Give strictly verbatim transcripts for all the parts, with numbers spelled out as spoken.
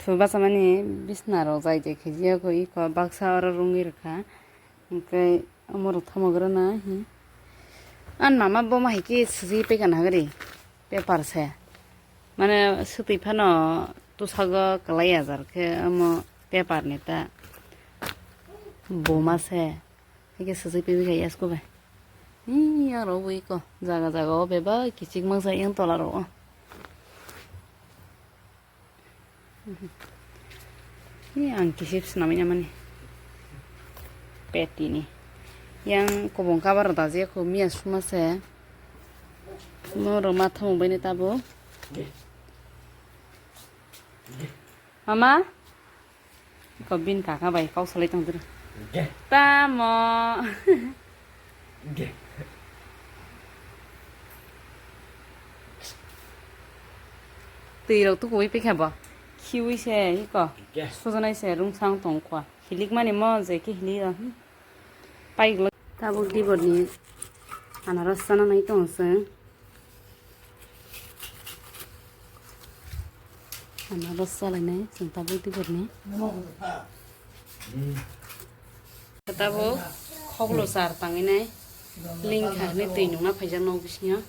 Bachamani bisna rok jai jai khe jia kho iko baksa oro rwngwi rwkha. Hwnkhe omo rok thamo gra na hi. An mama bo ma hai khe swijui pekha na gari paper se. Mane swtwi phano tusago kwlai ajar khe omo paper ni ta buma se. Hai khe swijui pebikha yasko bai. Hi aro bo iko jaga jaga o bebak kichik mangsa yang tola ro o. Hi ang kisip swnamwi namani. Peti ni. Yang kobong kabar da je ko miya suma se. Mo ro ma thong bai ni tabo. Mama. Ko bin kaka bai kok salai tong duro. Ge. Tamo. Ge. Twi rok tukuwi pikha bo. Khiwi se iko. Ge. Sujanai se rungsang tong kho. Hilik mani mo je ki hili o. Pai glo. Tabuk dibor ni anaros sana nai tong se. Anaros salainai chwng tabuk diborni. Tabuk khoklo char tangwi nai. Lingkha hwnwi twi nungna phaijak nok bisingo.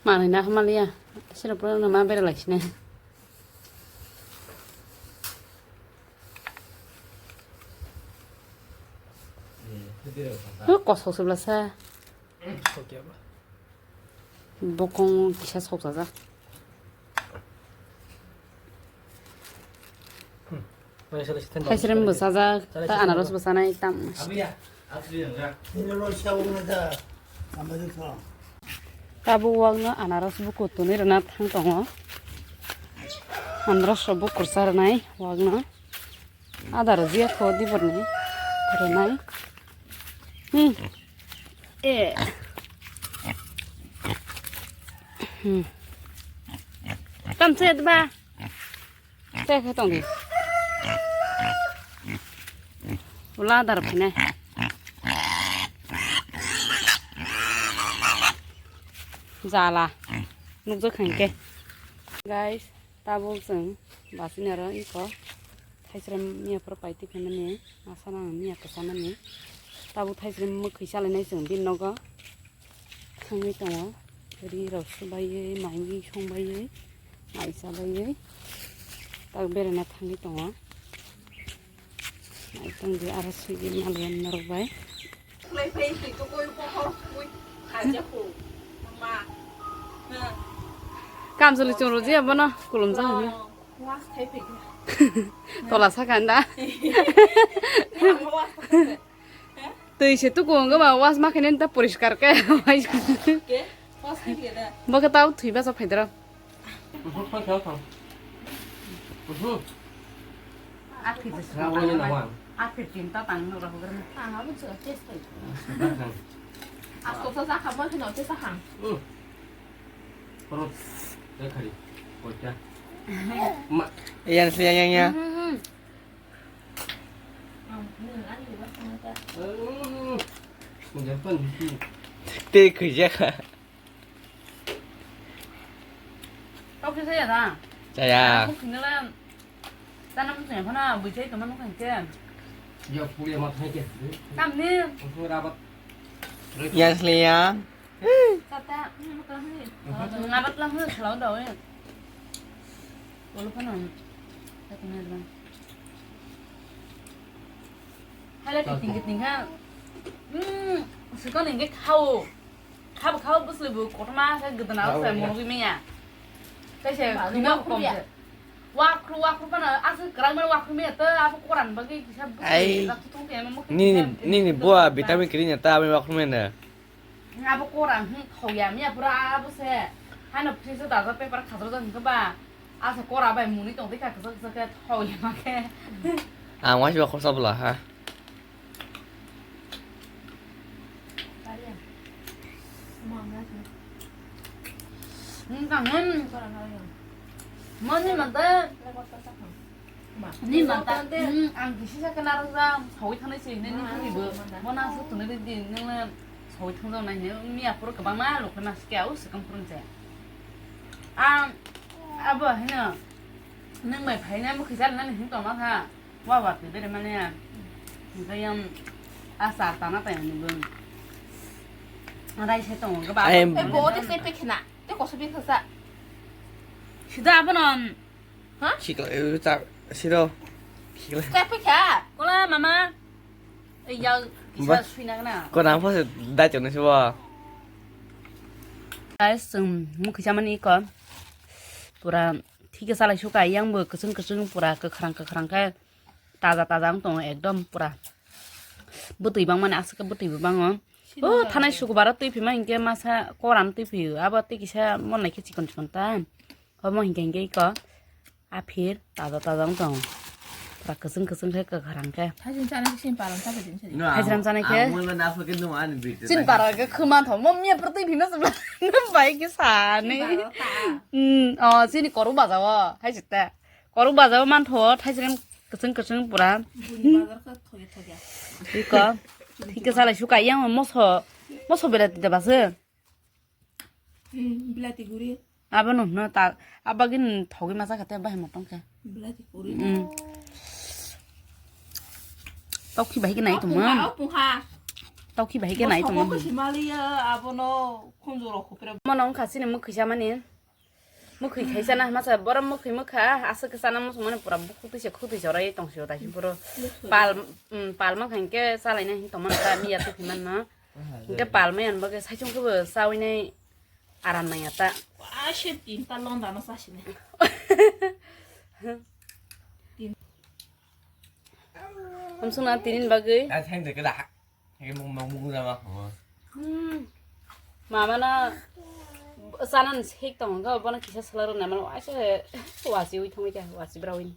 Manwi na hamaliya. Sirok pura ma bera laisinai. Huh, kosok se bwlasa. Bokong kisa sok jajak. Thaisrem bo sajak, ta anaros bo sanai tam. Tabuk wakno anaros bukur twnwi rwna thang tongo. Anaros rok bukur cha rwnai wakno. Adar jia kho diborni rwnai. Hmm. Eh. Hmm. Kam chet ba. Te khe tong di. Ula dar phine. Jala. Nukjak khain ke. Guys, tabuk chwng basini aro iko thaisrem miya phuru paiti phaimani, masa nang miya kwchamani. Tabuk thaisrem mwkhwi chalainai chwng bini nogo. Thangwi tongo. Ri rok subaiwi, mai songbai, mai chabaiwi. Tak berana thangwi tongo. Mai tongdi aro swigwi maliya norok bai. Kamchwlwi chwng rwjaya bono, kulumjak hwnwi. Tola sakha da. Twi se tuku wngkha ba, wash ma khainani ta poriskar khe. Ke? Wash khe khe da? Bo khe tao thwi bachok phai doro. Akhir je sa. Akhir chinta tang no rahu gar. Ang abo se test khai. Asto sa sa kha ma khino test kha. Perut. Yang khari. Kocak. Ma. Yang yang yang yang. Tei khwijak. Kok se saya da. Saya. Aku kena lah. Tanam saya mana bujai teman kan ke. Ya puya mat hai ke. Kam ni. Aku rabat. Yang seliang. Tata, ngabat lang hwno khlawi dawi. Bolo phano. Tata ngai bang. Hala kiting kiting ha. Hmm, sikon inge khao. Khabo khao bwsli bo kotorma khe gdana sa mungwi manya. Kaisa khima kom se. Wakhru wakhru phano aswk kwrang mani wakhru manya ta abo koran bagwi kisa bwsli. Nini nini bua vitamin kiri nya ta aboni wakhru manya. Abo kora, hmm, thok ya, miya pura abo se. Haino fridge o dajak paper khajak jak hwnkhe ba. Asa kora bai muni tong tei kha kwchak kwchak khe thok ya ma khe. Ang waisa khorsa bwla ha. Hmm, kang, hmm. Mani mata. Ni mata, hmm, ang kisi sa kena rok jang, sawi thanai se, nini kiri bo. Mona su tunai di, nini Bo thung jong nai ni mi aphuru kwbangma lukhe ma ske au swkang phuru se. Ang abo hino nung mai phai na mukhi jal nani hin tong ma kha. Wa wa te bere mane. Ngai yang asar ta na ta ni bun. Rai se tong ga ba. Ai, eh, bo te se pe khna. Te ko so bi khasa. Sida abo non. Ha? Sikla, eh, ta, siro. Sikla. Chai phai kha. Kola mama. Ei ya kisa suina na. Ko nang phose dai chong nai sibo. Guys, um, mukhi chamani ko. Pura thik salai suka yang bo kwchwng kwchwng pura kwkhrang kwkhrang khe taja taja wng tongo ekdom pura. Bwtwi bangmani aswk khe bwtwi bo bango. O thanai sukubaro twi phima hinkhe masa koran twi phio. Abo tei kisa mon naikhe chikon chikon ta. Omo hinkhe hinkhe iko aphir taja taja wng tongo. Pura kwchwng kwchwng khe kwkhrang khe. Thaichwng chanai khe sini paran ta khe din sini. No, Thaichwng chanai khe? Ang mui ba na phake no ani bit. Chini para khe khuma tho mo miya pura twi phima se bai khe sani. Sini para ta. Hmm, oh, chini koru baja o hai jita. Koru baja o man tho thaichwng kwchwng kwchwng pura. Buni bazar khe thoge thoge. Iko. Thik khe salai suka yang moso moso belati da base. Hmm, belati guri. Abo no no ta abagin thogi masa kate bahai motong khe. Belati guri. Hmm. Tokhi bahai khe nai tongmon. Pungha, pungha. Tokhi bahai khe nai tongmon. Bo himaliya abono khunjuro khupre. Mono wngkha chini mukhi chamani. Mukhi khaisa na masa borom mukhi mukha aswk khe chana muchung mani pura bukhuk twi se khuk twi se rai tong sio tai puro. Pal, um, pal mankha hinkhe chalaina hin tongmani ta miya twi phi manma. Hinkhe pal maya ni bagwi saichung khe bo chawi nai aram nangya ta. Wa, se tinta londa no chasine. Hamsung na tini ni bagwi. Ai, thank you, kela. Hai, mung, mung, mung, mung, mung. Hmm. Mama na chana ni sik tong go, bono kisa sala ro na mano, ai se wasi ui thong kya, wasi bra ui.